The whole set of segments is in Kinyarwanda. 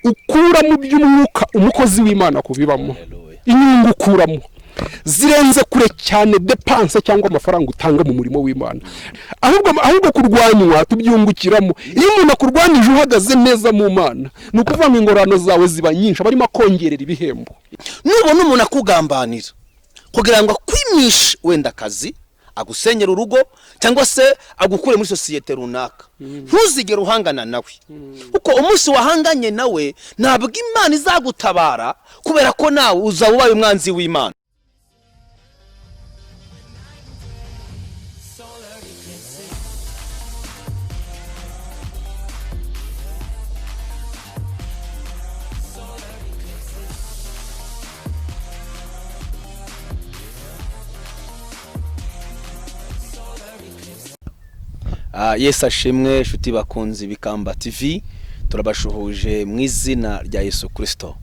Ukura mu by'umwuka umukozi w'Imana kubibamo, inyungu ukuramo zirenze kure cyane dépenses cyangwa amafaranga utanga mu murimo w'Imana. Ahubwo kurwanywa tubyungukiramo. Iyo umuntu akurwanyije uhagaze neza mu Mana, ni ukuvuga ngo ingororano zawe ziba nyinshi, aba arimo akongerera ibihembo. Nubona umuntu akugambanira kugira ngo akwimishe wenda akazi, agusenyera urugo, cyangwa se agukure muri sosiyete runaka, ntuzigere uhangana nawe, kuko umunsi wahanganye nawe ntabwo Imana izagutabara, kubera ko nawe uzaba ubaye umwanzi w'Imana. Solar eclipses. Solar eclipses. Solar eclipses. Yesu ashimwe, inshuti bakunzi b'Ikamba TV. Turabashuhuje mu izina rya Yesu Kirisito.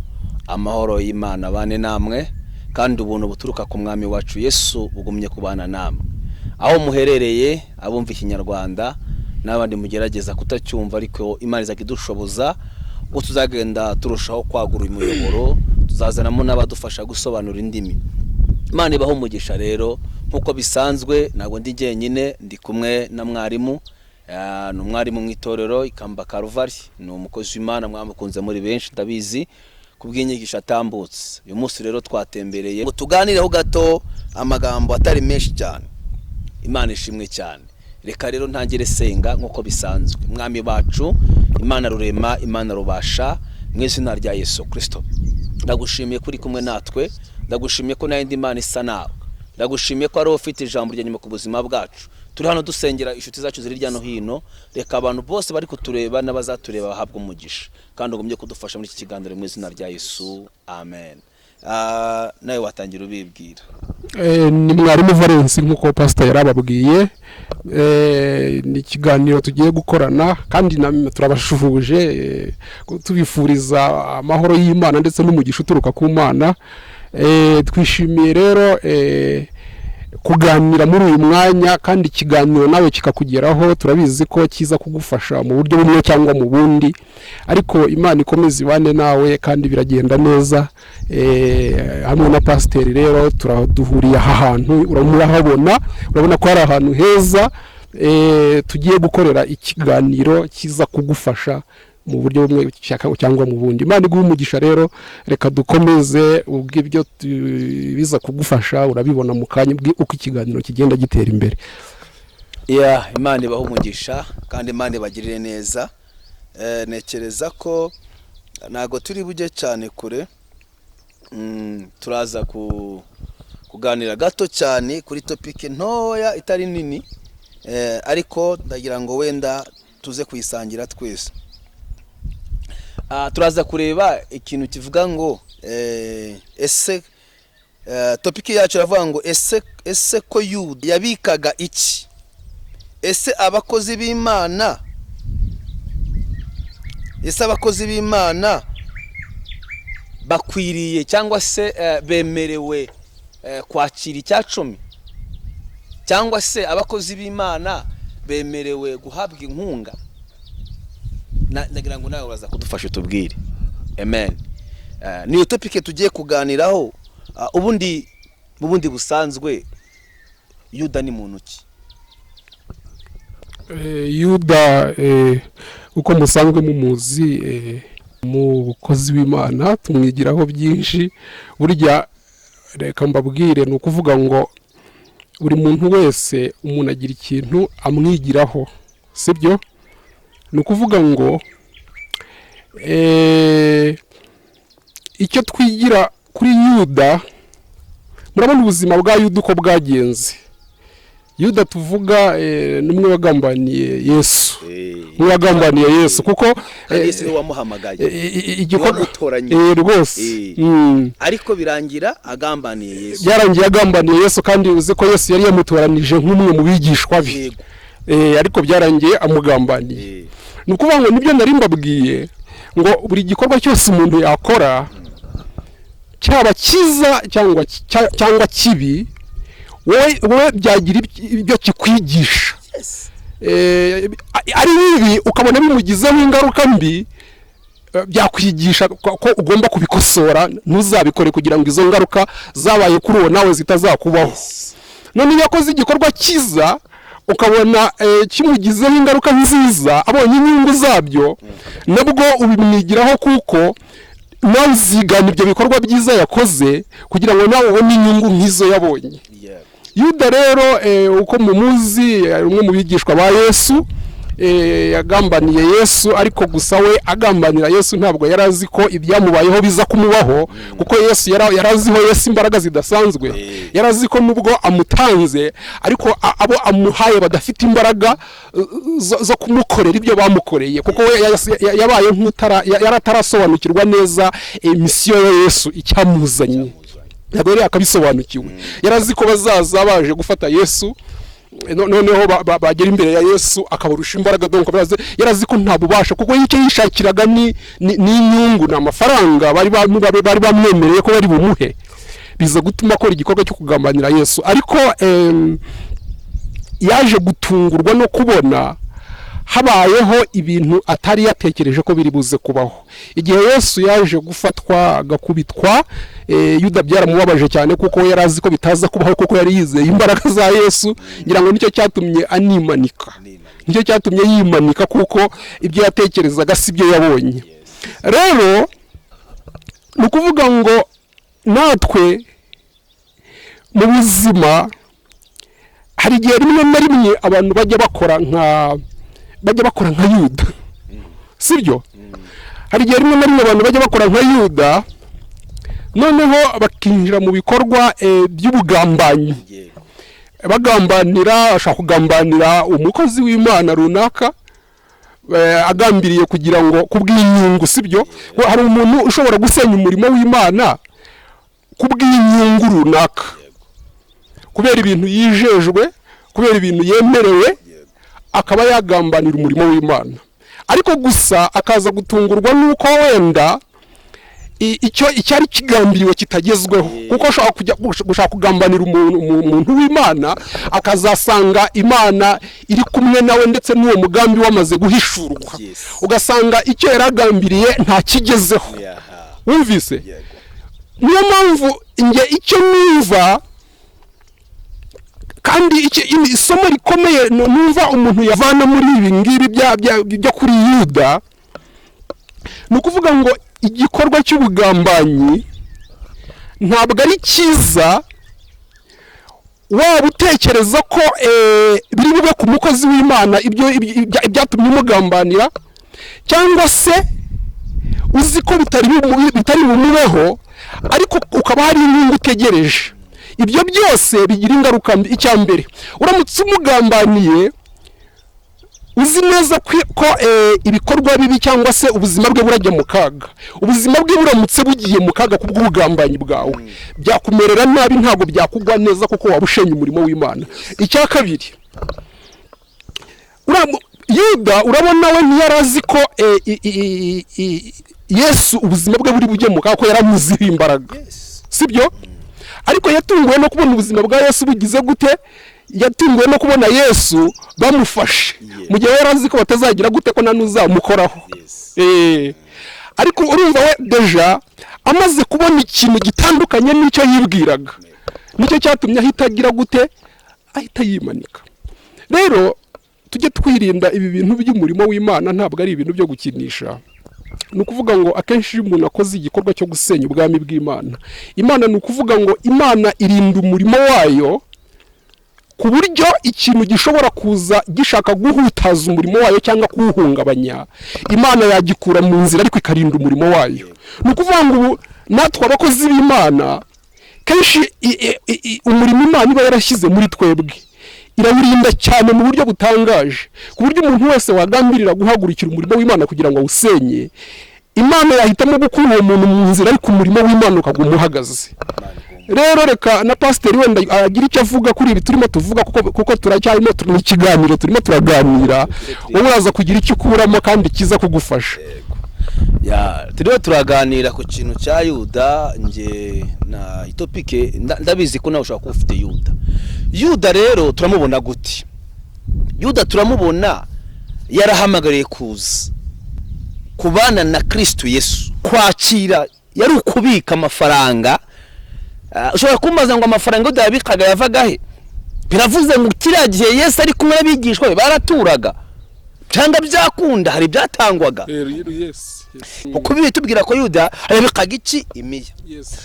Amahoro y'Imana bane namwe, kandi ubuntu buturuka ku Mwami wacu Yesu bugumye kubana namwe aho muherereye, abumva Ikinyarwanda n'abandi mugerageza kutacyumva, ariko Imana izajya idushoboza ubwo tuzagenda turushaho kwagura uyu muyoboro, tuzazanamo n'abadufasha gusobanura indimi. Imana ibaho umugisha. Rero nk'uko bisanzwe, ntabwo ndi jyenyine, ndi kumwe na mwarimu. Ni umwarimu mu itorero Ikamba Karuvari, ni umukozi w'Imana mwamukunze muri benshi, ndabizi, ku bw'inyigisho atambutse. Uyu munsi rero twatembereye ngo tuganireho gato amagambo atari menshi cyane. Imana ishimwe cyane. Reka rero ntangire senga nk'uko bisanzwe. Mwami bacu, Imana rurema, Imana rubasha, mu izina rya Yesu Kirisito, ndagushimiye ko uri kumwe natwe. Ndagushimiye ko nta yindi Mana isa nawe. Ndagushimiye ko ari wowe ufite ijambo rya nyuma ku buzima bwacu. Turi hano dusengera inshuti zacu ziri hirya no hino. Reka abantu bose bari kutureba n'abazatureba bahabwe umugisha, kandi ugumye kudufasha muri iki kiganiro, mu izina rya Yesu, amen. Nawe watangira ubibwira. Ni mwarimu Valence, nk'uko pasita yari ababwiye. Ni ikiganiro tugiye gukorana, kandi turabashuhuje, tubifuriza amahoro y'Imana ndetse n'umugisha uturuka ku Mana. Twishimiye rero kuganira muri uyu mwanya, kandi ikiganiro nawe kikakugeraho. Turabizi ko kiza kugufasha mu buryo bumwe cyangwa mu bundi, ariko Imana ikomeze ibane nawe kandi biragenda neza. Hamwe na pasiteri rero turaduhuriye aha hantu, murahabona, urabona ko hari ahantu heza. Tugiye gukorera ikiganiro kiza kugufasha mu buryo bumwe cyangwa mu bundi. Imana iguhe umugisha. Rero reka dukomeze ubwo ibyo biza kugufasha urabibona mu kanya uko ikiganiro kigenda gitera imbere. Ya, Imana ibahe umugisha kandi Imana ibagirire neza. Ntekereza ko ntabwo turi bujye cyane kure. Turaza kuganira gato cyane kuri topic ntoya itari nini, ariko ndagira ngo wenda tuze kuyisangira twese. Turaza kureba ikintu kivuga ngo ese topic yacu iravuga ngo ese ko Yuda yabikaga iki? Ese abakozi b'Imana bakwiriye cyangwa se bemerewe kwakira icya cumi, cyangwa se abakozi b'Imana bemerewe guhabwa inkunga? Ndagira ngo nawe uraza kudufasha utubwire. Amen. Niyo topic tugiye kuganiraho. Ubundi mu bundi busanzwe, Yuda ni muntu ki? Yuda, uko musanzwe mumuzi, umukozi w'Imana tumwigiraho byinshi. Burya reka mbabwire, ni ukuvuga ngo buri muntu wese umuntu agira ikintu amwigiraho, sibyo? Ni ukuvuga ngo icyo twigira kuri Yuda, murabona ubuzima bwa Yuda uko bwagenze. Yuda tuvuga ni umwe wagambaniye Yesu, umwe wagambaniye Yesu kuko Kandi Yesu niwe wamuhamagaye, igikorwa wamutoranyije. Rwose. Ariko birangira agambaniye Yesu. Byarangiye agambaniye Yesu, kandi uzi ko Yesu yari yamutoranije nk'umwe mu bigishwa be. Ariko byarangiye amugambaniye. Ni ukuvuga ngo nibyo nari mbabwiye ngo buri gikorwa cyose umuntu yakora, cyaba cyiza cyangwa kibi, wowe byagira ibyo kikwigisha. Ari bibi ukabona bimugizeho ingaruka mbi. Byakwigisha ko ugomba kubikosora, ntuzabikore, kugira ngo izo ngaruka zabaye kuri uwo nawe zitazakubaho. None iyo akoze igikorwa cyiza, ukabona kimugizeho ingaruka nziza, abonye inyungu zabyo, nabwo ubimwigiraho, kuko nawe uzigana ibyo bikorwa byiza yakoze kugira ngo nawe ubone inyungu nk'izo yabonye. Yuda rero, uko mumuzi, ari umwe mu bigishwa ba Yesu. Yagambaniye Yesu, ariko gusa we agambanira Yesu ntabwo yari azi ko ibyamubayeho biza kumubaho, kuko Yesu yari aziho Yesu imbaraga zidasanzwe. Yari azi ko nubwo amutanze, ariko abo amuhaye badafite imbaraga zo kumukorera ibyo bamukoreye, kuko we yabaye nk'utara yari atarasobanukirwa neza mission ya Yesu, icyamuzanye. Ntabwo yari yakabisobanukiwe. Yari azi ko bazaza baje gufata Yesu, noneho bagera imbere ya Yesu akabarusha imbaraga. Donc yari azi ko nta bubasha, kuko icyo yishakiraga ni inyungu, ni amafaranga bari bamwemereye ko bari bumuhe. Biza gutuma akora igikorwa cyo kugambanira Yesu, ariko yaje gutungurwa no kubona habayeho ibintu atari yatekereje ko biri buze kubaho. Igihe Yesu yaje gufatwa agakubitwa, Yuda byaramubabaje cyane, kuko we yari azi ko bitaza kubaho, kuko yari yizeye imbaraga za Yesu. Ngira ngo nicyo cyatumye animanika, nicyo cyatumye yimanika, kuko ibyo yatekerezaga si byo yabonye. Rero ni ukuvuga ngo natwe mu buzima hari igihe rimwe na rimwe abantu bajya bakora nka Yuda, sibyo? Hari igihe rimwe na rimwe abantu bajya bakora nka Yuda, noneho bakinjira mu bikorwa by'ubugambanyi. Bagambanira, ashobora kugambanira umukozi w'Imana runaka, agambiriye kugira ngo kubw'inyungu, sibyo? Ko hari umuntu ushobora gusenya umurimo w'Imana kubw'inyungu runaka, kubera ibintu yijejwe, kubera ibintu yemerewe, akaba yagambanira umurimo w'Imana. Ariko gusa akaza gutungurwa n'uko wenda icyo icyari kigambiriwe kitagezweho, kuko ashobora kujya gushaka kugambanira umuntu w'Imana, akazasanga Imana iri kumwe nawe, ndetse n'uwo mugambi wamaze guhishurwa, ugasanga icyo yari agambiriye ntakigezeho. Wumvise? Yego. Niyo mpamvu njye icyo numva, kandi isomo rikomeye numva umuntu yavana muri ibi ngibi byo kuri Yuda, ni ukuvuga ngo igikorwa cy'ubugambanyi ntabwo ari cyiza. Waba utekereza ko biri bube ku mukozi w'Imana ibyo ibyatumye umugambanira, cyangwa se uzi ko bitari bumubeho, ariko ukaba hari inyungu utegereje, ibyo byose bigira ingaruka mbi. Icya mbere, uramutse umugambaniye uzi neza ko ibikorwa bibi cyangwa se ubuzima bwe burajya mu kaga, ubuzima bwe buramutse bugiye mu kaga kubw'ubugambanyi bwawe, byakumerera nabi, ntabwo byakugwa neza, kuko waba ushenye umurimo w'Imana. Icya kabiri, Yuda urabona we ntiyari azi ko Yesu ubuzima bwe buri bujye mu kaga, ko yaramuziho imbaraga, sibyo? Ariko yatunguwe no kubona ubuzima bwa Yesu bugize gute? Yatunguwe no kubona Yesu bamufashe, mu gihe yari azi ko batazagira gute, ko nta n'uzamukoraho. Ariko urumva we déjà amaze kubona ikintu gitandukanye n'icyo yibwiraga, nicyo cyatumye ahita agira gute? Ahita yimanika. Rero tujye twirinda ibi bintu by'umurimo w'Imana, ntabwo ari ibintu byo gukinisha. Ni ukuvuga ngo akenshi iyo umuntu akoze igikorwa cyo gusenya ubwami bw'Imana, Imana, ni ukuvuga ngo Imana irinda umurimo wayo, ku buryo ikintu gishobora kuza gishaka guhutaza umurimo wayo cyangwa kuwuhungabanya, Imana yagikura mu nzira, ariko ikarinda umurimo wayo. Ni ukuvuga ngo ubu natwe abakozi b'Imana, kenshi umurimo Imana iba yarashyize muri twebwe irawurinda cyane mu buryo butangaje, ku buryo umuntu wese wagambirira guhagurukira umurimo w'Imana kugira ngo awusenye, Imana yahitamo gukura uwo muntu mu nzira, ariko umurimo w'Imana ukaguma uhagaze. Rero reka na pasiteri wenda agira icyo avuga kuri ibi turimo tuvuga, kuko turacyarimo turi mu kiganiro, turimo turaganira. Wowe uraza kugira icyo ukuramo kandi kiza kugufasha. Ya, turiho turaganira ku kintu cya Yuda. Nge na i topic ndabizi ko nawe ushobora kuba ufite Yuda. Yuda rero turamubona gute? Yuda turamubona yarahamagariye kuza. Kubana na Kristo Yesu, kwakira yari ukubika amafaranga. Ushobora kumbaza ngo amafaranga Yuda yabikaga yavaga he? Biravuze ngo kiriya gihe Yesu ari kumwe n'abigishwa be baraturaga, cyangwa byakunda hari ibyatangwaga. Kuko Bibiliya itubwira ko Yuda yabikaga iki? Imiya.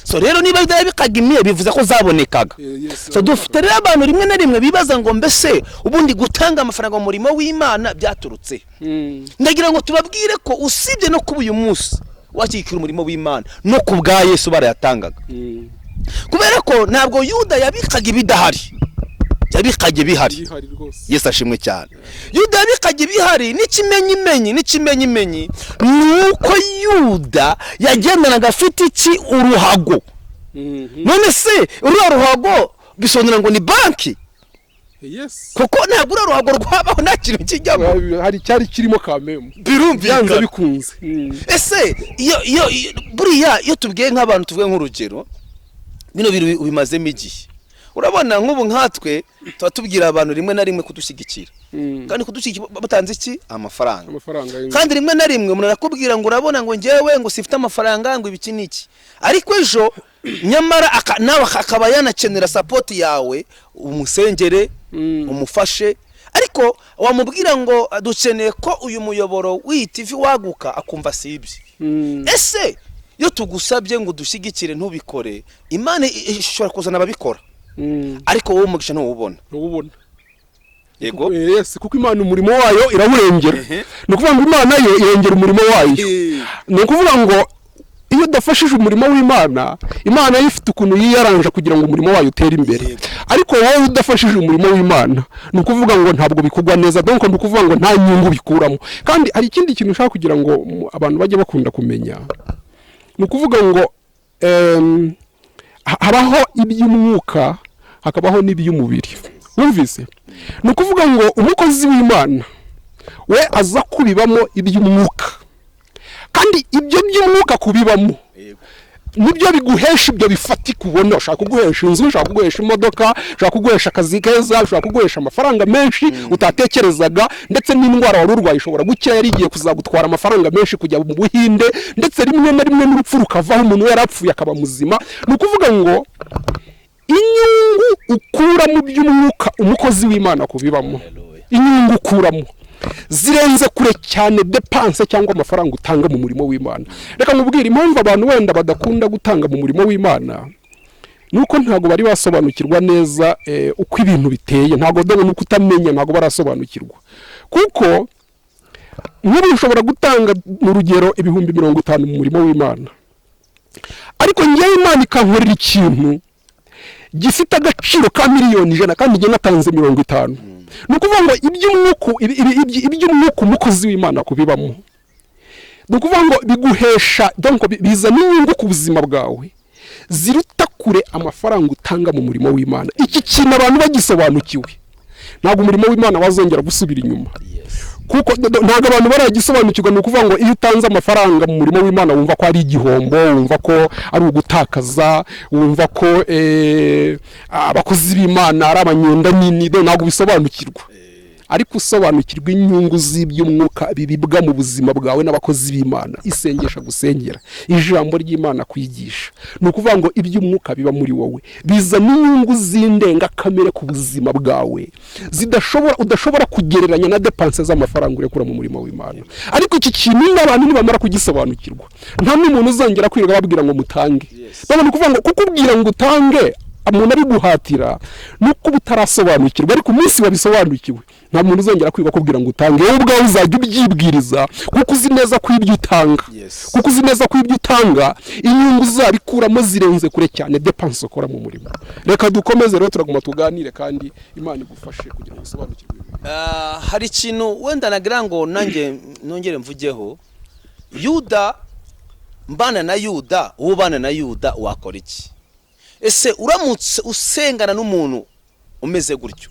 So rero niba Yuda yabikaga imiya, bivuze ko zabonekaga. So dufite rero abantu rimwe na rimwe bibaza ngo mbese ubundi gutanga amafaranga mu murimo w'Imana byaturutse? Ndagira ngo tubabwire ko usibye no kuba uyu munsi washyigikira umurimo w'Imana, no ku bwa Yesu barayatangaga, kubera ko ntabwo Yuda yabikaga ibidahari, yabikaga ibihari. Bihari rwose. Yesu ashimwe cyane. Yuda yabikaga ibihari. N'ikimenyimenyi ni uko Yuda yagendanaga afite iki? Uruhago. None se uriya ruhago bisobanura ngo ni banki? Yes. Kuko ntabwo uriya ruhago rwabaho nta kintu kijyamo. Hari icyari kirimo kamemu byanze Birumvikana. bikunze. Ese iyo buriya iyo tubwiye nk'abantu, tuvuge nk'urugero, bino bintu ubimazemo igihe, urabona nk'ubu nkatwe tuba tubwira abantu rimwe na rimwe kudushyigikira, kandi kudushyigikira batanze iki? Amafaranga. Amafaranga. Kandi rimwe na rimwe umuntu arakubwira ngo urabona ngo njyewe ngo sifite amafaranga, ngo ibiki n'iki, ariko ejo nyamara nawe akaba yanakenera support yawe, umusengere, umufashe. Ariko wamubwira ngo dukeneye ko uyu muyoboro w'iyi TV waguka, akumva si ibye. Ese iyo tugusabye ngo dushyigikire ntubikore, Imana ishobora kuzana ababikora, ariko wowe umugisha ntuwubona. Ntuwubona. Yego. Yes, kuko Imana umurimo wayo irawurengera. Ni ukuvuga ngo Imana yo irengera umurimo wayo. Ni ukuvuga ngo iyo udafashije umurimo w'Imana, Imana yo ifite ukuntu yiyaranja kugira ngo umurimo wayo utere imbere. Ariko wowe udafashije umurimo w'Imana, ni ukuvuga ngo ntabwo bikugwa neza. Donc ni ukuvuga ngo nta nyungu bikuramo. Kandi hari ikindi kintu ushaka kugira ngo abantu bajye bakunda kumenya, ni ukuvuga ngo habaho iby'umwuka, hakabaho n'iby'umubiri. Wumvise? Ni ukuvuga ngo umukozi w'Imana we aza kubibamo iby'umwuka, kandi ibyo by'umwuka kubibamo nibyo biguhesha ibyo bifatika ubona. Ushaka kuguhesha inzu, ushaka kuguhesha imodoka, ushaka kuguhesha akazi keza, ushaka kuguhesha amafaranga menshi utatekerezaga, ndetse n'indwara wari urwaye ishobora gukira yari igiye kuzagutwara amafaranga menshi kujya mu Buhinde, ndetse rimwe na rimwe n'urupfu rukavaho, umuntu yarapfuye akaba muzima. Ni ukuvuga ngo inyungu ukura mu by'umwuka umukozi w'Imana kubibamo, inyungu ukuramo zirenze kure cyane dépenses cyangwa amafaranga utanga mu murimo w'Imana. Reka nkubwire impamvu abantu wenda badakunda gutanga mu murimo w'Imana, nuko ntabwo bari basobanukirwa neza uko ibintu biteye. Ntabwo dore nuko utamenya, ntabwo barasobanukirwa, kuko nk'ubu ushobora gutanga mu rugero 50,000 mu murimo w'Imana, ariko ngewe Imana ikankorera ikintu gifite agaciro ka 100,000,000, kandi njye natanze 50. Ni ukuvuga ngo iby'umwuka umukozi w'Imana kubibamo, ni ukuvuga ngo biguhesha, donc bizana inyungu ku buzima bwawe ziruta kure amafaranga utanga mu murimo w'Imana. Iki kintu abantu bagisobanukiwe, ntabwo umurimo w'Imana wazongera gusubira inyuma, kuko ntabwo abantu baragisobanukirwa. Ni ukuvuga ngo iyo utanze amafaranga mu murimo w'Imana, wumva ko ari igihombo, wumva ko ari ugutakaza, wumva ko abakozi b'Imana ari abanyenda nini. Ntabwo bisobanukirwa. Ariko usobanukirwa inyungu z'iby'umwuka bibibwa mu buzima bwawe n'abakozi b'Imana, isengesha gusengera, ijambo ry'Imana kwigisha, ni ukuvuga ngo iby'umwuka biba muri wowe bizana inyungu z'indengakamere ku buzima bwawe zidashobora, udashobora kugereranya na dépenses z'amafaranga urekura mu murimo w'Imana. Ariko iki kintu n'abantu nibamara kugisobanukirwa, nta n'umuntu uzongera kwirirwa babwira ngo mutange. Babona ukuvuga ngo kukubwira ngo utange, umuntu ari guhatira, ni uko uba utarasobanukirwa. Ariko umunsi wabisobanukiwe, nta muntu uzongera kwiga kubwira ngo utange. Wowe ubwawe uzajya ubyibwiriza, kuko uzi neza ko ibyo utanga, kuko uzi neza ko ibyo utanga inyungu uzabikuramo zirenze kure cyane dépenses ukora mu murimo. Reka dukomeze rero, turaguma tuganire, kandi Imana igufashe kugira ngo usobanukirwe ibi bintu. Hari ikintu wenda nagira ngo nanjye nongere mvugeho. Yuda, mbana na Yuda, uwo ubana na Yuda wakora iki? Ese uramutse usengana n'umuntu umeze gutyo,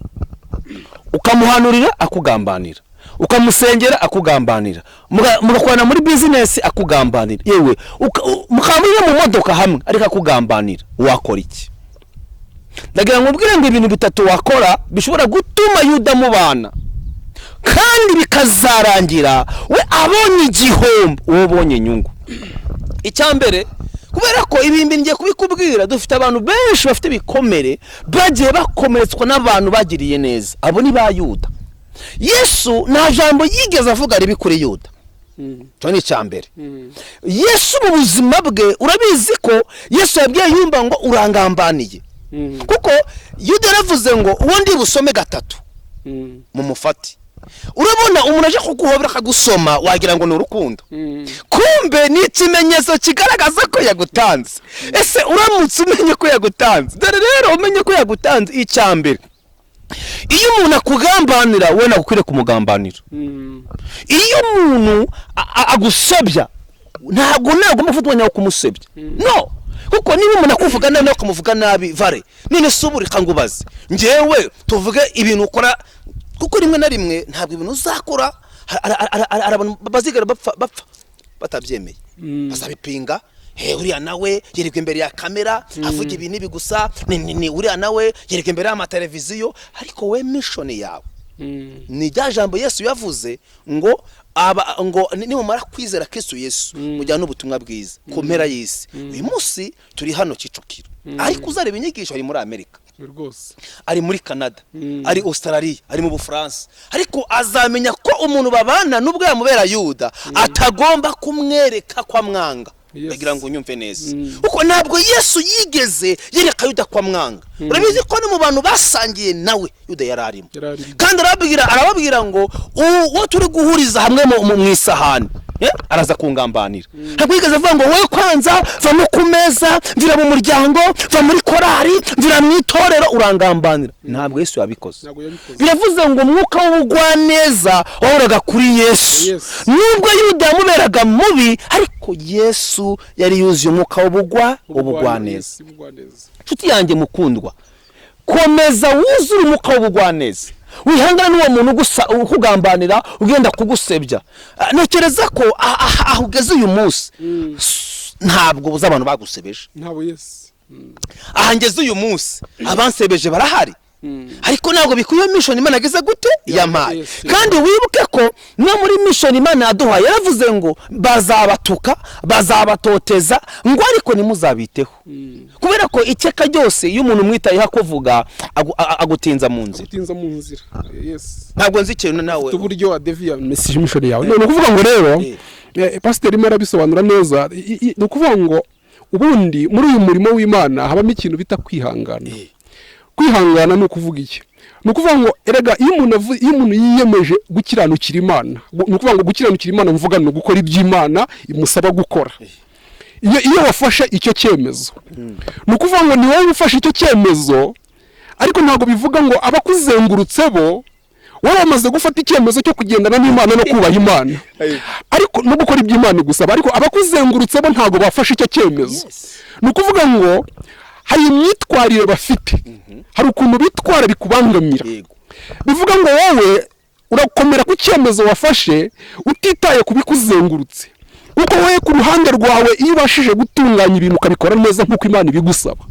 ukamuhanurira akugambanira, ukamusengera akugambanira, mugakorana muri bizinesi akugambanira, yewe mukaba muri mu modoka hamwe ariko akugambanira, wakora iki? Ndagira ngo ubwire ngo ibintu bitatu wakora bishobora gutuma Yuda mubana. Kandi bikazarangira we abonye igihombo, wowe ubonye inyungu. Icya mbere, kubera ko ibi ngiye kubikubwira, dufite abantu benshi bafite ibikomere, bagiye bakomeretswa n'abantu bagiriye neza. Abo ni ba Yuda. Yesu nta jambo yigeze avuga ribi kuri Yuda. Icyo ni icya mbere. Yesu mu buzima bwe, urabizi ko Yesu yabwiye Yuda ngo urangambaniye, kuko Yuda yaravuze ngo uwo ndi busome gatatu mumufate. Urabona umuntu aje kuguhobera akagusoma, wagira ngo ni urukundo, kumbe ni ikimenyetso kigaragaza ko yagutanze. Ese uramutse umenye ko yagutanze? Dore rero, umenye ko yagutanze, icya mbere, iyo umuntu akugambanira, wowe ntabwo ukwiriye kumugambanira. Iyo umuntu agusebya, ntabwo nagomba gufata umwanya wo kumusebya, no kuko niba umuntu akuvuga nabi, nawe ukamuvuga nabi, vare none se ubu reka ngubaze njyewe, tuvuge ibintu ukora, kuko rimwe na rimwe ntabwo ibintu uzakora hari abantu bazigera bapfa batabyemeye, bazabipinga. He, uriya nawe yirirwa imbere ya kamera avuga ibi n'ibi gusa, ni uriya nawe yirirwa imbere y'amateleviziyo. Ariko we mission yawe ni rya jambo Yesu yavuze ngo aba ngo nimumara kwizera Kristo Yesu, mujyane ubutumwa bwiza ku mpera y'isi. Uyu munsi turi hano Kicukiro, ariko uzareba inyigisho ari muri Amerika, ari muri Canada, ari Australia, ari mu Bufaransa, ariko azamenya ko umuntu babana, nubwo yamubera Yuda, atagomba kumwereka ko amwanga. Ndagira ngo unyumve neza, kuko ntabwo Yesu yigeze yereka Yuda ko amwanga. Urabizi ko no mu bantu basangiye nawe Yuda yari arimo. Yari arimo. Kandi arababwira ngo uwo turi guhuriza hamwe mu isahani, araza kungambanira. Ntabwo yigeze avuga ngo wowe kwanza va no ku meza, mvira mu muryango, va muri korari, mvira mu itorero, urangambanira. Ntabwo Yesu yabikoze. Ntabwo yabikoze. Biravuze ngo umwuka w'ubugwaneza wahoraga kuri Yesu. Nubwo Yuda yamuberaga mubi, ariko Yesu yari yuzuye umwuka w'ubugwaneza. Yes, ubugwaneza. Inshuti yanjye mukundwa, komeza wuzure umwuka w'ubugwaneza, wihangana n'uwo muntu ukugambanira, ugenda kugusebya. Ntekereza ko aho ugeze uyu munsi, ntabwo buze abantu bagusebeje. Ntabwo, yes. Aha ngeze uyu munsi, abansebeje barahari, ariko ntabwo bikuye mission Imana ageze gute yampaye. Kandi wibuke ko no muri mission Imana yaduhaye yaravuze ngo bazabatuka, bazabatoteza, ngo ariko ntimuzabiteho, kubera ko iteka ryose iyo umuntu umwitayeho akuvuga, agutinza mu nzira. Utinza mu nzira, yes. Ntabwo nzi ikintu nawe Ufite uburyo wadeviya message, mission yawe. Ni ukuvuga ngo rero, pasiteri arimo arabisobanura neza. Ni ukuvuga ngo ubundi muri uyu murimo w'Imana habamo ikintu bita kwihangana. Kwihangana ni ukuvuga iki? Ni ukuvuga ngo erega iyo umuntu yiyemeje gukiranukira Imana, ni ukuvuga ngo gukiranukira Imana mvuga ni ugukora iby'Imana imusaba gukora. Iyo wafashe icyo cyemezo, ni ukuvuga ngo ni wowe ufashe icyo cyemezo, ariko ntabwo bivuga ngo abakuzengurutse bo, wowe wamaze gufata icyemezo cyo kugendana n'Imana no kubaha Imana, ariko no gukora iby'Imana igusaba, ariko abakuzengurutse bo ntabwo bafashe icyo cyemezo. Ni ukuvuga ngo hari imyitwarire bafite, hari ukuntu bitwara bikubangamira. Bivuga ngo wowe urakomera ku cyemezo wafashe utitaye ku bikuzengurutse, kuko wowe ku ruhande rwawe iyo ubashije gutunganya ibintu ukabikora neza nk'uko Imana ibigusaba,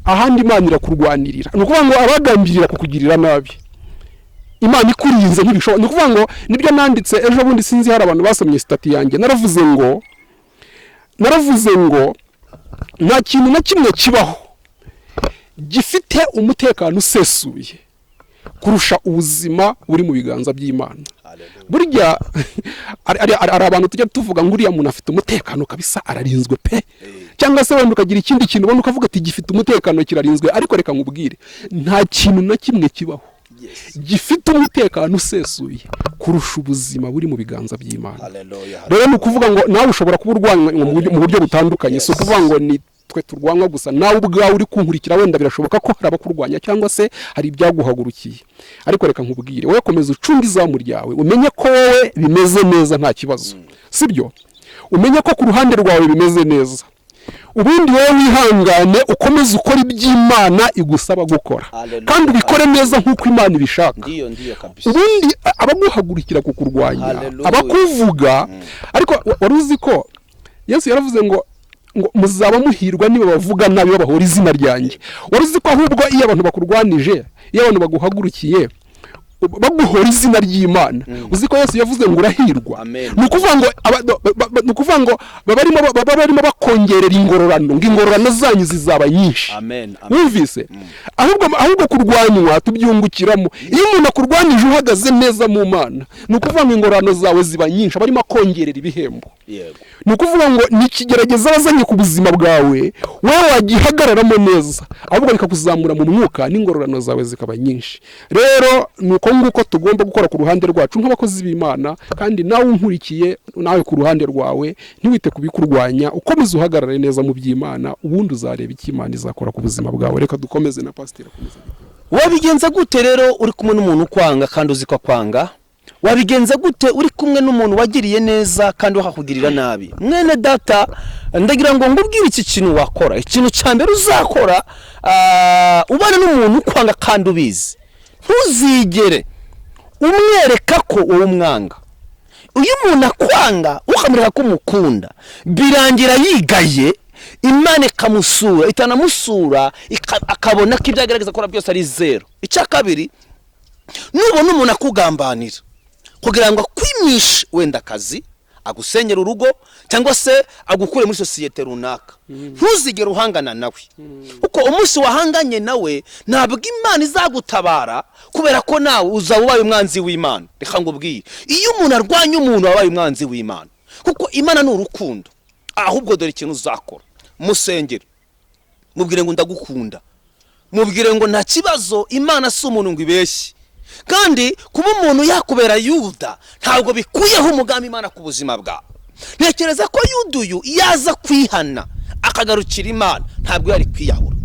ahandi Imana irakurwanirira. Ni ukuvuga ngo abagambirira kukugirira nabi, Imana ikurinze ntibishoboka. Ni ukuvuga ngo nibyo nanditse ejo bundi, sinzi hari abantu basomye status yanjye, naravuze ngo nta kintu na kimwe kibaho gifite umutekano usesuye kurusha ubuzima buri mu biganza by'Imana. Burya hari abantu tujya tuvuga ngo uriya muntu afite umutekano kabisa, ararinzwe pe, cyangwa se wenda ukagira ikindi kintu ubona ukavuga ati gifite umutekano, kirarinzwe. Ariko reka nkubwire, nta kintu na kimwe kibaho gifite umutekano usesuye kurusha ubuzima buri mu biganza by'Imana. Hallelujah. Rero ni ukuvuga ngo nawe ushobora kuba urwanywa mu buryo butandukanye. Si ukuvuga ngo ni twe turwanywa gusa, nawe ubwawe uri kunkurikira wenda birashoboka ko hari abakurwanya cyangwa se hari ibyaguhagurukiye. Ariko reka nkubwire, wowe komeza ucunge izamu ryawe, umenye ko wowe bimeze neza, nta kibazo, sibyo? Umenye ko ku ruhande rwawe bimeze neza. Ubundi wowe wihangane, ukomeze ukore iby'Imana igusaba gukora, Hallelujah. kandi ubikore neza nk'uko Imana ibishaka. Ndiyo, ndiyo kabisa. Ubundi abaguhagurukira kukurwanya, Hallelujah. abakuvuga, ariko wari uzi ko Yesu yaravuze ngo muzaba muhirwa niba bavuga nabi babahora izina ryanjye? Wari uzi ko ahubwo iyo abantu bakurwanije, iyo abantu baguhagurukiye, Baguhora izina ry'Imana. Uzi ko Yesu yavuze ngo urahirwa. Amen. Ni ukuvuga ngo ni ukuvuga ngo baba barimo bakongerera ingororano, ngo ingororano zanyu zizaba nyinshi. Amen, amen. Wumvise? Ahubwo kurwanywa tubyungukiramo. Iyo umuntu akurwanyije uhagaze neza mu Mana, ni ukuvuga ngo ingororano zawe ziba nyinshi, aba arimo akongerera ibihembo. Ni ukuvuga ngo ni ikigeragezo aba azanye ku buzima bwawe, wowe wagihagararamo neza, ahubwo bikakuzamura mu mwuka n'ingororano zawe zikaba nyinshi. Rero ni uko nguko tugomba gukora ku ruhande rwacu nk'abakozi b'Imana. Kandi nawe unkurikiye, nawe ku ruhande rwawe, ntiwite ku bikurwanya, ukomeze uhagarare neza mu by'Imana, ubundi uzareba icyo Imana izakora ku buzima bwawe. Reka dukomeze na pasiteri akomeze. Wabigenza gute rero uri kumwe n'umuntu ukwanga kandi uzi ko akwanga? Wabigenza gute uri kumwe n'umuntu wagiriye neza kandi wakakugirira nabi? Mwene data, ndagira ngo ngubwire iki kintu wakora. Ikintu cya mbere uzakora, ubana n'umuntu ukwanga kandi ubizi, ntuzigere umwereka ko wowe umwanga. Iyo umuntu akwanga ukamwereka ko umukunda, birangira yigaye, Imana ikamusura, itanamusura akabona ko ibyo agerageza gukora byose ari zero. Icya kabiri, nubona umuntu akugambanira kugira ngo akwimishe wenda akazi, agusenyera urugo, cyangwa se agukure muri sosiyete runaka, ntuzigere uhangana nawe, kuko umunsi wahanganye nawe ntabwo Imana izagutabara, kubera ko nawe uzaba ubaye umwanzi w'Imana. Reka ngubwire, iyo umuntu arwanya umuntu aba abaye umwanzi w'Imana, kuko Imana ni urukundo. Ahubwo dore ikintu uzakora: musengere, mubwire ngo ndagukunda, mubwire ngo nta kibazo, Imana si umuntu ngo ibeshye. Kandi kuba umuntu yakubera Yuda ntabwo bikuyeho umugambi Imana ku buzima bwawe. Ntekereza ko Yuda uyu yaza kwihana akagarukira Imana, ntabwo yari kwiyahura.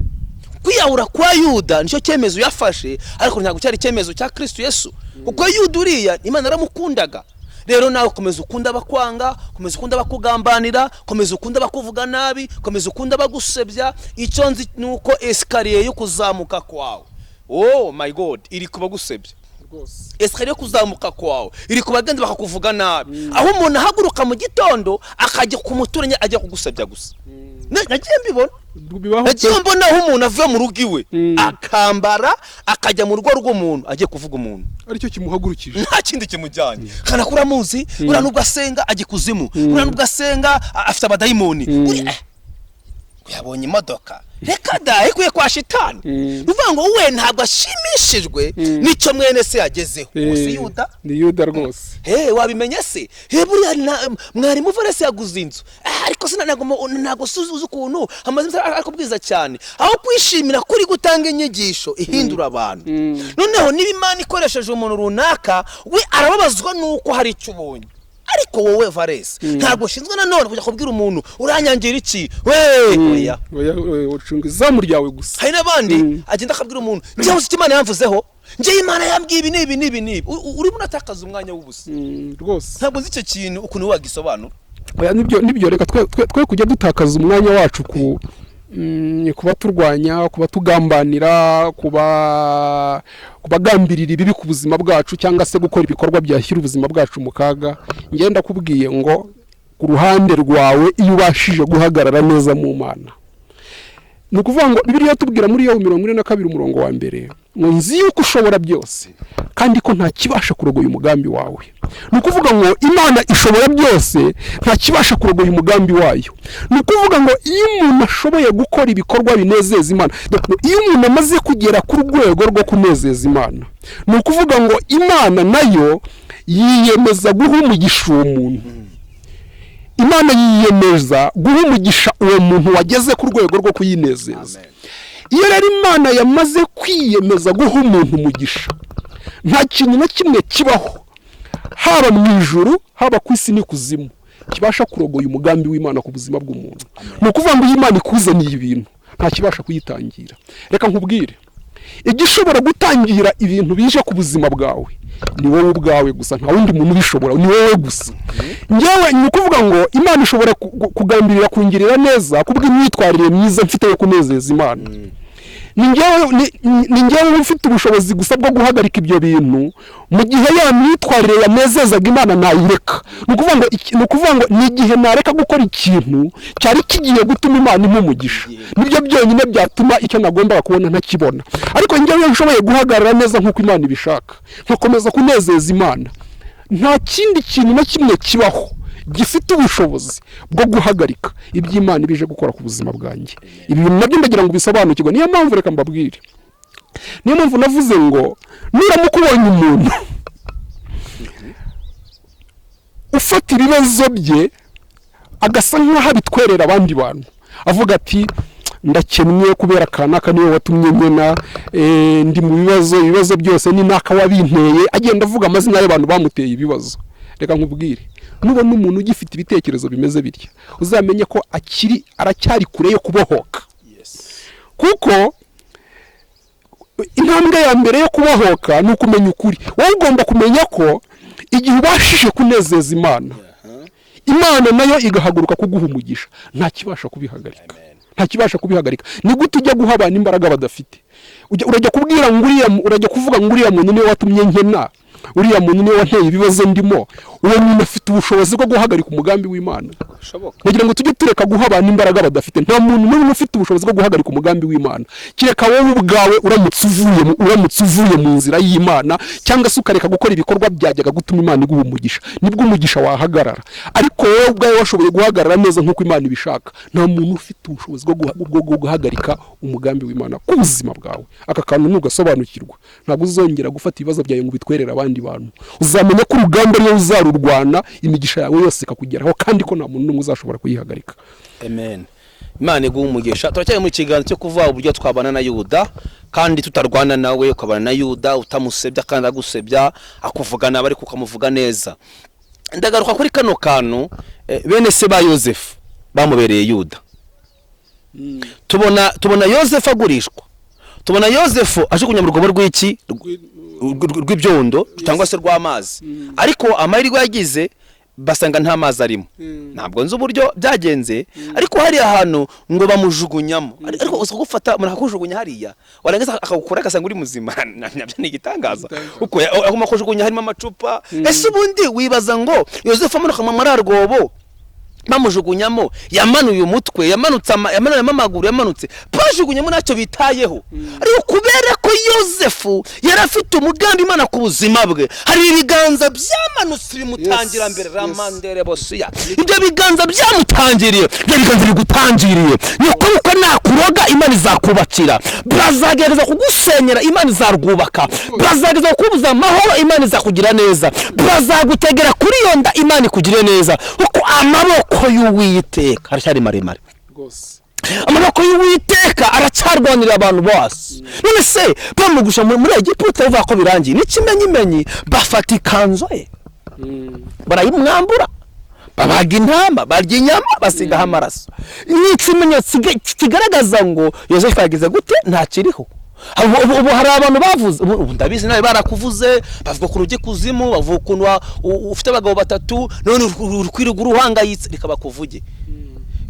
Kwiyahura kwa Yuda nicyo cyemezo yafashe, ariko ntabwo cyari icyemezo cya Kristo Yesu, kuko Yuda uriya Imana yaramukundaga. Rero nawe komeza ukunda abakwanga, komeza ukunda abakugambanira, komeza ukunda abakuvuga nabi, komeza ukunda abagusebya. Icyo nzi ni uko escalier yo kuzamuka kwawe, oh my God, iri kubagusebya. Escalier yo kuzamuka kwawe iri kubagenda bakakuvuga nabi, aho umuntu ahaguruka mu gitondo akajya ku muturanyi ajya kugusebya gusa. Nagiye mbibona. Bibaho. Nagiye mbona aho umuntu avuye mu rugo iwe, akambara, akajya mu rugo rw'umuntu agiye kuvuga umuntu. Aricyo kimuhagurukije. Nta kindi kimujyanye. Kana ko uramuzi, uriya nubwo asenga ajya ikuzimu, uriya nubwo asenga afite abadayimoni, uriya yabonye imodoka, reka da, ikuye kwa shitani. Ni ukuvuga ngo we ntabwo ashimishijwe n'icyo mwene se yagezeho. Uwo si Yuda? Ni Yuda rwose. He, wabimenye se? He, buriya mwarimu Valesi yaguze inzu. Ariko se ntabwo uzi ukuntu amaze iminsi ari kubwiza cyane, aho kwishimira kuri gutanga inyigisho ihindura abantu. Noneho niba Imana ikoresheje umuntu runaka, we arababazwa nuko hari icyo ubonye. Ariko wowe Valesi, ntabwo ushinzwe nanone kujya kubwira umuntu uranyangira iki we, oya. Oya, oya, ucunga izamu ryawe gusa. Hari n'abandi agenda akabwira umuntu: njyewe uzi icyo Imana yamvuzeho, njyewe Imana yambwiye ibi n'ibi n'ibi n'ibi. Urimo uratakaza umwanya w'ubusa. Rwose. Ntabwo nzi icyo kintu ukuntu wagisobanura. Oya, nibyo. Reka twe kujya dutakaza umwanya wacu ku kuba turwanya, kuba tugambanira, kuba kubagambirira ibibi ku buzima bwacu, cyangwa se gukora ibikorwa byashyira ubuzima bwacu mu kaga. Ngenda kubwiye ngo ku ruhande rwawe, iyo ubashije guhagarara neza mu Mana, ni ukuvuga ngo Bibiliya tubwira muri Yobu 42 umurongo wa mbere ngo: "Nzi yuko ushobora byose, kandi ko nta kibasha kurogoya umugambi wawe." Ni ukuvuga ngo Imana ishobora byose, nta kibasha kurogoya umugambi wayo. Ni ukuvuga ngo iyo umuntu ashoboye gukora ibikorwa binezeza Imana, iyo umuntu amaze kugera ku rwego rwo kunezeza Imana, ni ukuvuga ngo Imana nayo yiyemeza guha umugisha uwo muntu. Imana yiyemeza guha umugisha uwo muntu wageze ku rwego rwo kuyinezeza. Iyo rero Imana yamaze kwiyemeza guha umuntu umugisha, nta kintu na kimwe kibaho, haba mu ijuru, haba ku isi n'ikuzimu, kibasha kurogoya umugambi w'Imana ku buzima bw'umuntu. Ni ukuvuga ngo iyo Imana ikuzaniye ibintu, nta kibasha kuyitangira. Reka nkubwire, igishobora gutangira ibintu bije ku buzima bwawe ni wowe ubwawe gusa, nta wundi muntu ubishobora, ni wowe gusa. Njyewe ni ukuvuga ngo Imana ishobora kugambirira kungirira neza kubw'imyitwarire myiza mfite yo kunezeza Imana. Ni njyewe ufite ubushobozi gusa bwo guhagarika ibyo bintu mu gihe ya myitwarire yanezezaga Imana nayireka. Ni ukuvuga ngo ni igihe nareka gukora ikintu cyari kigiye gutuma Imana impa umugisha, nibyo byonyine byatuma icyo nagombaga kubona ntakibona. Ariko njyewe nshoboye guhagarara neza nk'uko Imana ibishaka, nkakomeza kunezeza Imana, nta kindi kintu na kimwe kibaho gifite ubushobozi bwo guhagarika ibyo Imana ibije gukora ku buzima bwanjye. Ibi bintu nabyo ndagira ngo bisobanukirwe. Niyo mpamvu, reka mbabwire, niyo mpamvu navuze ngo nuramuka ubonye umuntu ufata ibibazo bye agasa nk'aho abitwerera abandi bantu, avuga ati: "Ndakennye kubera kanaka, niwe watumye nkena, ndi mu bibazo, ibibazo byose ni naka wabinteye," agenda avuga amazina y'abantu bamuteye ibibazo, reka nkubwire, nubona umuntu ugifite ibitekerezo bimeze bitya, uzamenye ko akiri aracyari kure yo kubohoka, kuko intambwe ya mbere yo kubohoka ni ukumenya ukuri. Wowe ugomba kumenya ko igihe ubashije kunezeza Imana, Imana nayo igahaguruka kuguha umugisha, nta kibasha kubihagarika, nta kibasha kubihagarika. Ni gute ujya guha abantu imbaraga badafite? Urajya kubwira ngo uriya, urajya kuvuga ngo uriya muntu niwe watumye nkena, uriya muntu niwe wanteye ibibazo ndimo. Uwo muntu afite ubushobozi bwo guhagarika umugambi w'Imana? Bishoboka. Kugira ngo tujye tureka guha abantu imbaraga badafite. Nta muntu n'umwe ufite ubushobozi bwo guhagarika umugambi w'Imana, kereka wowe ubwawe uramutse uvuye mu nzira y'Imana, cyangwa se ukareka gukora ibikorwa byajyaga gutuma Imana iguha umugisha, nibwo umugisha wahagarara. Ariko wowe ubwawe washoboye guhagarara neza nk'uko Imana ibishaka, nta muntu ufite ubushobozi bwo guhagarika umugambi w'Imana ku buzima bwawe. Aka kantu nugasobanukirwa, ntabwo uzongera gufata ibibazo byawe ngo ubitwerere abandi bantu. Uzamenya ko urugamba ariyo uzarurwana, imigisha yawe yose ikakugeraho, kandi ko nta muntu n'umwe uzashobora kuyihagarika. Amen, Imana iguhe umugisha. Turacyari mu kiganiro cyo kuvuga uburyo twabana na Yuda kandi tutarwana nawe. Ukabana na Yuda utamusebya kandi agusebya, akuvuga nabi ariko ukamuvuga neza. Ndagaruka kuri kano kantu, bene se ba Yosefu bamubereye Yuda. Tubona Yosefu agurishwa, tubona Yosefu ajugunya mu rwobo rw'iki, rw'ibyondo cyangwa se rw'amazi, ariko amahirwe yagize basanga nta mazi arimo. Ntabwo nzi uburyo byagenze, ariko hariya hantu ngo bamujugunyamo. Ariko uza gufata umuntu akakujugunya hariya, warangiza akagukura agasanga uri muzima, nabyo ni igitangaza, kuko agomba kujugunya harimo amacupa. Ese ubundi wibaza ngo Yosefu amanuka muri rwobo bamujugunyamo, yamanuye umutwe, yamanutse yamanuyemo amaguru, yamanutse bajugunyamo ntacyo bitayeho? Ariko kubera ko Yosefu yari afite umugambi Imana ku buzima bwe, hari ibiganza byamanutse bimutangira mbere. Ramandere bosiya, ibyo biganza byamutangiriye, ibyo biganza bigutangiriye, ni uko nakuroga Imana izakubakira, bazagerageza kugusenyera, Imana izarwubaka, bazagerageza kukubuza amahoro, Imana izakugira neza, bazagutegera kuri iyo nda, Imana ikugire neza, kuko amaboko y'Uwiteka aracyari maremare. Rwose. Amaboko y'Uwiteka aracyarwanirira abantu bose. None se bamugusha muri Egiputa bavuga ko birangiye, n'ikimenyimenyi bafata ikanzu ye barayimwambura, babaga intama, barya inyama, basigaho amaraso. Ni ikimenyetso kigaragaza ngo Yosefu yagize gute? Ntakiriho. Ubu hari abantu bavuze, ubu ndabizi nawe barakuvuze, bavuga ukuntu ujya ikuzimu, bavuga ukuntu ufite abagabo batatu, none uri kwirigura uhangayitse. Reka bakuvuge.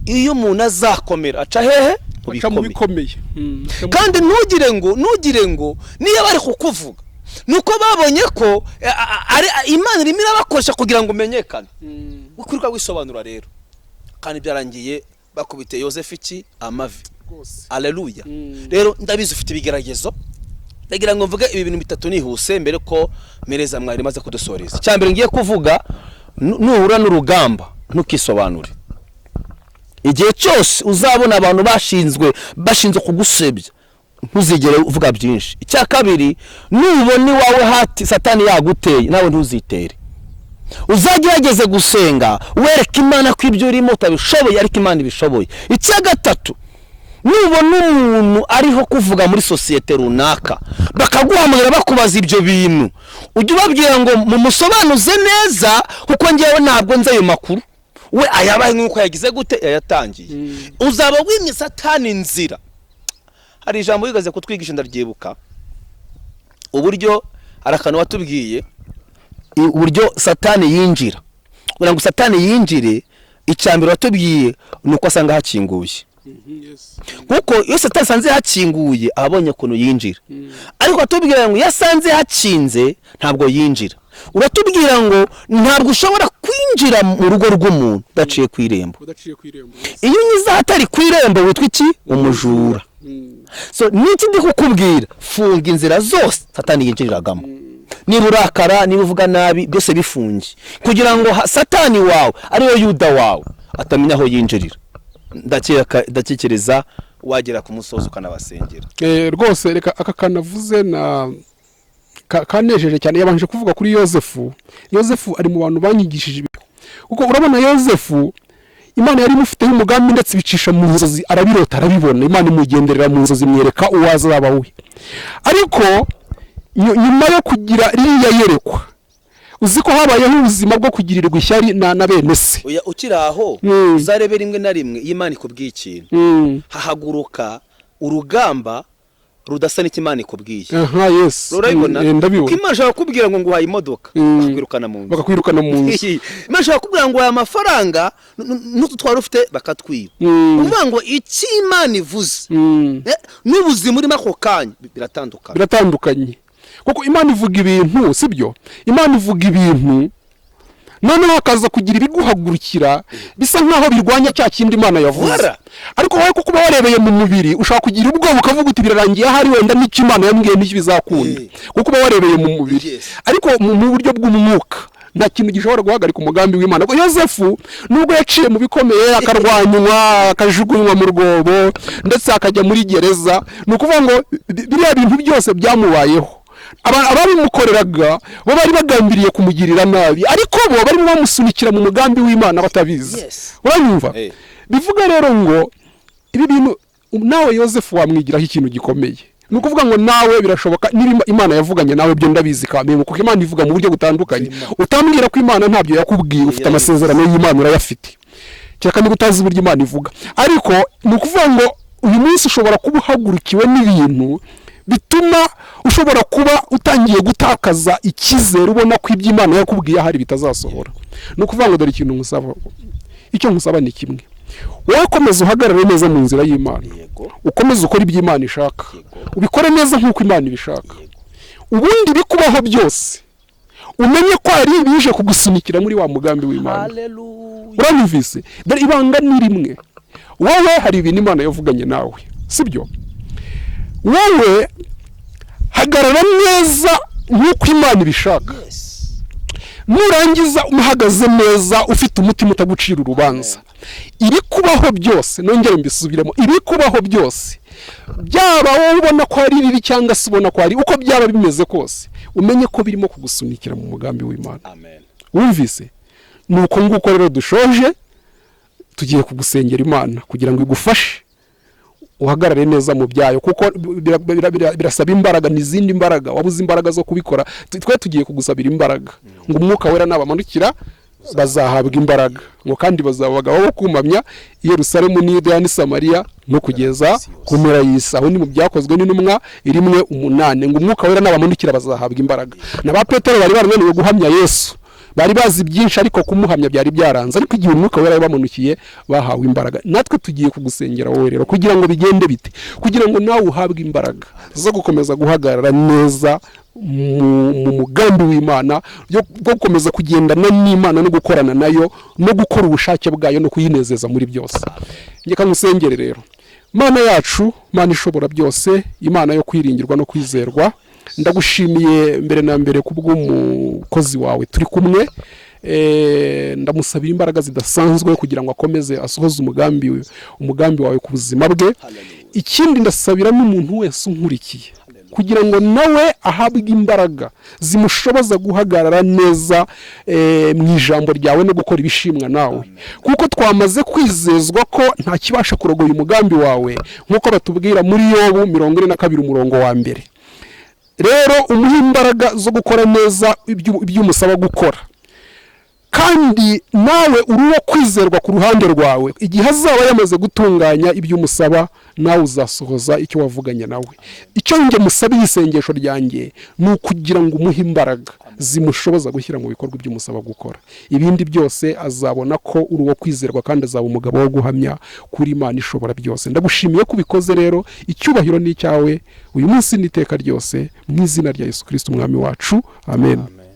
Iyo umuntu azakomera aca hehe? Mu Aca mu bikomeye. bikomeye. Kandi ntugire ngo niyo bari kukuvuga nuko babonye ko ari Imana irimo irabakoresha kugira ngo umenyekane. Wikwirwa wisobanura rero. Kandi byarangiye bakubite Yosefu iki? Amavi. Rwose. Aleluya. Rero ndabizi ufite ibigeragezo. Ndagira ngo mvuge ibi bintu bitatu nihuse mbere ko mereza mwari maze kudusoreza. Icya mbere ngiye kuvuga, nuhura n'urugamba ntukisobanure. Igihe cyose uzabona abantu bashinzwe kugusebya, ntuzigere uvuga byinshi. Icya kabiri, nubona iwawe hati Satani yaguteye, nawe ntuzitere. Uzagerageze gusenga, wereke Imana ko ibyo urimo utabishoboye ariko Imana ibishoboye. Icya gatatu, nubona umuntu ariho kuvuga muri sosiyete runaka, bakaguhamagara bakubaza ibyo bintu, ujye ubabwira ngo mumusobanuze neza, kuko ngewe ntabwo nzi ayo makuru. We ayabaye nk'uko yagize gute, yayatangiye. Uzaba wimye Satani inzira. Hari ijambo wigaze kutwigisha, ndaryibuka, uburyo hari akantu watubwiye, uburyo Satani yinjira. Kugira ngo Satani yinjire, icya mbere watubwiye ni uko asanga hakinguye. Kuko iyo Satani asanze hakinguye, aba abonye ukuntu yinjira. Ariko atubwira ngo iyo asanze hakinze ntabwo yinjira. Uratubwira ngo ntabwo ushobora kwinjira mu rugo rw'umuntu udaciye ku irembo. Udaciye ku irembo. Iyo unyuze ahatari ku irembo witwa iki? Umujura. So niki ndi kukubwira? Funga inzira zose Satani yinjiriragamo. Niba urakara, niba uvuga nabi, byose bifunge kugira ngo Satani wawe, ariwe Yuda wawe, atamenya aho yinjirira. Ndakekeriza wagera ku musozi ukanabasengera. Rwose reka aka kanavuze na kanejeje cyane. Yabanje kuvuga kuri Yosefu. Yosefu ari mu bantu banyigishije ibi, kuko urabona Yosefu, Imana yari imufiteho umugambi, ndetse ibicisha mu nzozi, arabirota, arabibona. Imana imugenderera mu nzozi, imwereka uwo azaba we. Ariko nyuma yo kugira ririya yerekwa, uzi ko habayeho ubuzima bwo kugirirwa ishyari na bene se. Oya, ukiri aho, uzarebe rimwe na rimwe iyo Imana ikubwiye ikintu, hahaguruka urugamba rudasa n'icyo Imana ikubwiye. Aha, yes. Urabibona? Ndabibona. Kuko Imana ishobora kukubwira ngo nguhaye imodoka, bakakwirukana mu nzu. Bakakwirukana mu nzu. Imana ishobora kukubwira ngo uhaye amafaranga, n'utu twari ufite bakatwiba. Ukuvuga ngo icyo Imana ivuze n'ubuzima urimo ako kanya biratandukana. Biratandukanye, kuko Imana ivuga ibintu, sibyo? Imana ivuga ibintu, noneho hakaza kugira ibiguhagurukira bisa nkaho birwanya cya kindi Imana yavuze. Voilà. Ariko wowe kuko uba warebeye mu mubiri, ushobora kugira ubwoba, ukavuga uti: "Birarangiye, ahari wenda n'icyo Imana yambwiye n'icyo bizakunda", kuko uba warebeye mu mubiri. Ariko mu buryo bw'umwuka nta kintu gishobora guhagarika umugambi w'Imana. Kuko Yosefu, nubwo yaciye mu bikomeye, akarwanywa, akajugunywa mu rwobo, ndetse akajya muri gereza, ni ukuvuga ngo biriya bintu byose byamubayeho, ababimukoreraga bo bari bagambiriye kumugirira nabi, ariko bo barimo bamusunikira mu mugambi w'Imana batabizi. Uranyumva? Eh. Bivuga rero ngo ibi bintu nawe Yosefu wamwigiraho ikintu gikomeye. Ni ukuvuga ngo nawe birashoboka, niba Imana yavuganye nawe, byo ndabizi kameme, kuko Imana ivuga mu buryo butandukanye. Utambwira ko Imana ntabyo yakubwiye, ufite amasezerano y'Imana, urayafite, kereka niba utazi uburyo Imana ivuga. Ariko ni ukuvuga ngo uyu munsi ushobora kuba uhagurukiwe n'ibintu bituma ushobora kuba utangiye gutakaza icyizere, ubona ko ibyo Imana yakubwiye ahari bitazasohora. Ni ukuvuga ngo dore ikintu nkusaba, icyo nkusaba ni kimwe: wowe komeza uhagarare neza mu nzira y'Imana, ukomeze ukore ibyo Imana ishaka, ubikore neza nk'uko Imana ibishaka. Ubundi bikubaho byose, umenye ko hari ibije kugusunikira muri wa mugambi w'Imana. Haleluya. Uranyumvise? Dore ibanga ni rimwe: wowe hari ibintu Imana yavuganye nawe, sibyo? Wowe hagarara neza nk'uko Imana ibishaka. Nurangiza uhagaze neza, ufite umutima utagucira urubanza, ibikubaho byose, nongere mbisubiremo, ibikubaho byose, byaba wowe ubona ko ari bibi cyangwa se ubona ko ari uko byaba bimeze kose, umenye ko birimo kugusunikira mu mugambi w'Imana. Amen. Wumvise? Ni uko nguko rero dushoje, tugiye kugusengera Imana kugira ngo igufashe uhagarare neza mu byayo, kuko birasaba imbaraga n'izindi mbaraga. Wabuze imbaraga zo kubikora, twe tugiye kugusabira imbaraga ngo Umwuka Wera nabamanukira bazahabwa imbaraga, ngo kandi bazaba abagabo bo kumpamya i Yerusalemu n'i Yudeya n'i Samariya no kugeza ku mpera y'isi. Aho ni mu Byakozwe n'Intumwa 1:8, ngo Umwuka Wera nabamanukira bazahabwa imbaraga. Na ba Petero bari barananiwe guhamya Yesu, bari bazi byinshi ariko kumuhamya byari byaranze, ariko igihe Umwuka Wera yabamanukiye bahawe imbaraga. Natwe tugiye kugusengera wowe rero kugira ngo bigende bite? Kugira ngo nawe uhabwe imbaraga zo gukomeza guhagarara neza mu mugambi w'Imana, yo gukomeza kugendana n'Imana no gukorana nayo no gukora ubushake bwayo no kuyinezeza muri byose. Reka nkusengere rero. Mana yacu, Mana ishobora byose, Imana yo kwiringirwa no kwizerwa, ndagushimiye mbere na mbere kubw'umukozi wawe turi kumwe. Ndamusabira imbaraga zidasanzwe kugira ngo akomeze asohoze umugambi wawe ku buzima bwe. Ikindi, ndasabira n'umuntu wese unkurikiye kugira ngo nawe ahabwe imbaraga zimushoboza guhagarara neza mu ijambo ryawe no gukora ibishimwa nawe, kuko twamaze kwizezwa ko nta kibasha kurogoya umugambi wawe, nk'uko batubwira muri Yobu 42 umurongo wa mbere. Rero umuhe imbaraga zo gukora neza ibyo umusaba gukora. Kandi nawe uri uwo kwizerwa ku ruhande rwawe. Igihe azaba yamaze gutunganya ibyo umusaba, nawe uzasohoza icyo wavuganye nawe. Icyo njye musabiye, isengesho ryanjye ni ukugira ngo umuhe imbaraga zimushoboza gushyira mu bikorwa ibyo umusaba gukora. Ibindi byose azabona ko uri uwo kwizerwa, kandi azaba umugabo wo guhamya kuri Imana ishobora byose. Ndagushimiye ko ubikoze rero. Icyubahiro ni icyawe uyu munsi n'iteka ryose, mu izina rya Yesu Kirisiti Umwami wacu, amen. Amen.